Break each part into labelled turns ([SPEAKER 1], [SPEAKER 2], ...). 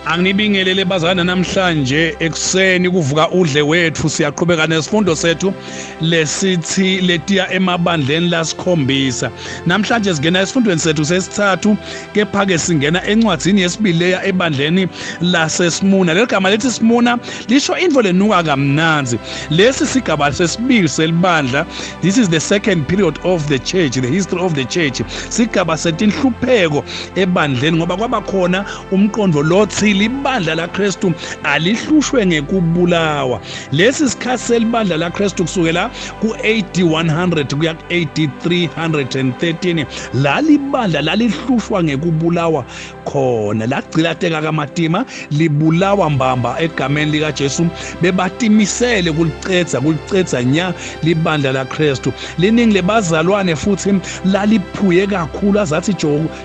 [SPEAKER 1] Anginibingelele bazalwane namhlanje ekuseni kuvuka udle wethu. Siyaqhubeka nesifundo sethu lesithi letiya emabandleni lasikhombisa. Namhlanje singena esifundweni sethu sesithathu, kepha ke singena encwadzini yesibili leya ebandleni laseSmuna. Leli gama lethi Smuna lisho into lenuka kamnandzi. Lesi sigaba sesibili selibandla. This is the second period of the church, the history of the church. Sigaba setinhlupheko ebandleni, ngoba kwaba khona umqondo lothi libandla laKristu alihlushwe ngekubulawa. Lesi sikhathi selibandla laKristu kusukela ku-AD 100 kuya ku-AD 313, lalibandla lalihlushwa ngekubulawa khona, lagcilateka kamatima, libulawa mbamba egameni likaJesu. Bebatimisele kulicedza nya libandla laKristu. Liningi lebazalwane futhi laliphuye kakhulu, azathi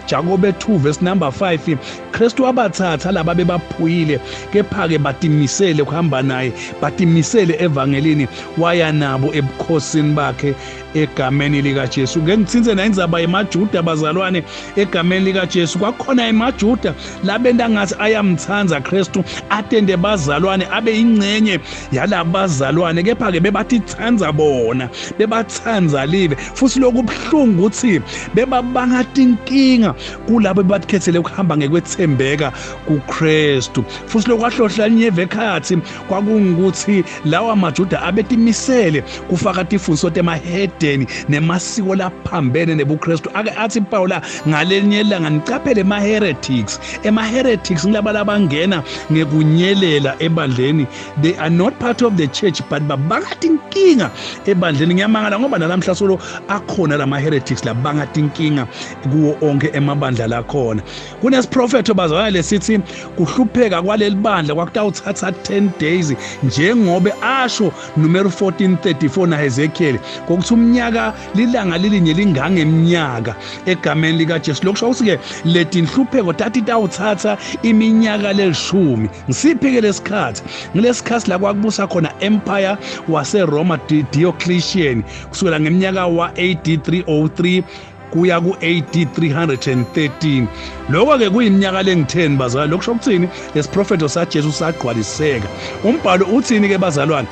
[SPEAKER 1] Jakobe 2 verse number 5, Kristu wabathatha laba bebaphuyile, kepha-ke batimisele kuhamba naye, batimisele evangelini, waya nabo ebukhosini bakhe egameni likaJesu. Ngeke ngitsintse na indzaba yemaJuda bazalwane egameni likaJesu. Kwakhona emaJuda labenta ngathi ayamtsandza Kristu, atende bazalwane, abe ingcenye yalabazalwane, kepha-ke bebatitsandza bona, bebatsandza live. Futhi lokubuhlungu ukuthi bebabanga tinkinga kulabo bebakhethele ukuhamba ngekwethembeka kuKristu. Futhi lokwahlohla nyeve ekhathi kwakungukuthi lawa maJuda abetimisele kufaka tifundiso temahedeni nemasiko laphambene nebuKristu. Ake athi Paula ngalenye ilanga, nicaphele ema-heretics. Ema-heretics ngilaba labangena ngekunyelela ebandleni. They are not part of the church, but babanga tinkinga ebandleni. Ngiyamangala ngoba nalamhla solo akhona lama-heretics labanga tinkinga kuwo onke emabandla lakhona. Kunesiprofetho bazalwane lesithi kuhlupheka kwaleli bandla kwakutawuthatha 10 days, njengobe asho numero 1434 na Ezekiel, kokuthi umnyaka lilanga lilinye lingangeminyaka egameni likaJesu. Lokusho ukuthi-ke letinhlupheko tati tawuthatha iminyaka lelishumi. Ngisiphi-ke lesikhathi? Ngilesikhathi la kwakubusa khona empire waseRoma Diocletian, kusukela ngeminyaka wa-AD 303 kuya ku-AD 313. Lokho-ke kuyiminyaka lengu-10 bazalwane. Lokusho ukuthini? Lesiprofetho saJesu sagcwaliseka. Umbhalo uthini-ke bazalwane?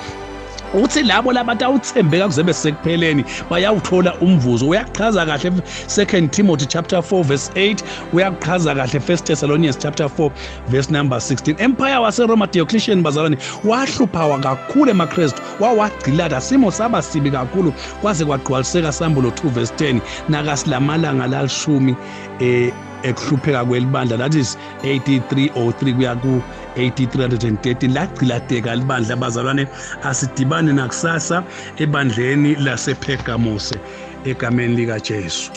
[SPEAKER 1] Uthi labo labatawuthembeka kuze besekupheleni bayawuthola umvuzo. Uyakuchaza kahle 2 Timothy chapter 4 verse 8, uyakuchaza kahle 1 Thessalonians chapter 4 verse number 16. Empire waseRoma Diocletian bazalwane wahlupha kakhulu emaKristu, wawagcilata, simo saba sibi kakhulu kwaze kwagcwaliseka Sambulo 2 verse 10, nakasilamalanga lalishumi ekuhlupheka kwelibandla, that is AD 303 kuya ku AD 313. Lagcilateka libandla bazalwane. Asidibane nakusasa ebandleni lasePergamose egameni likaJesu.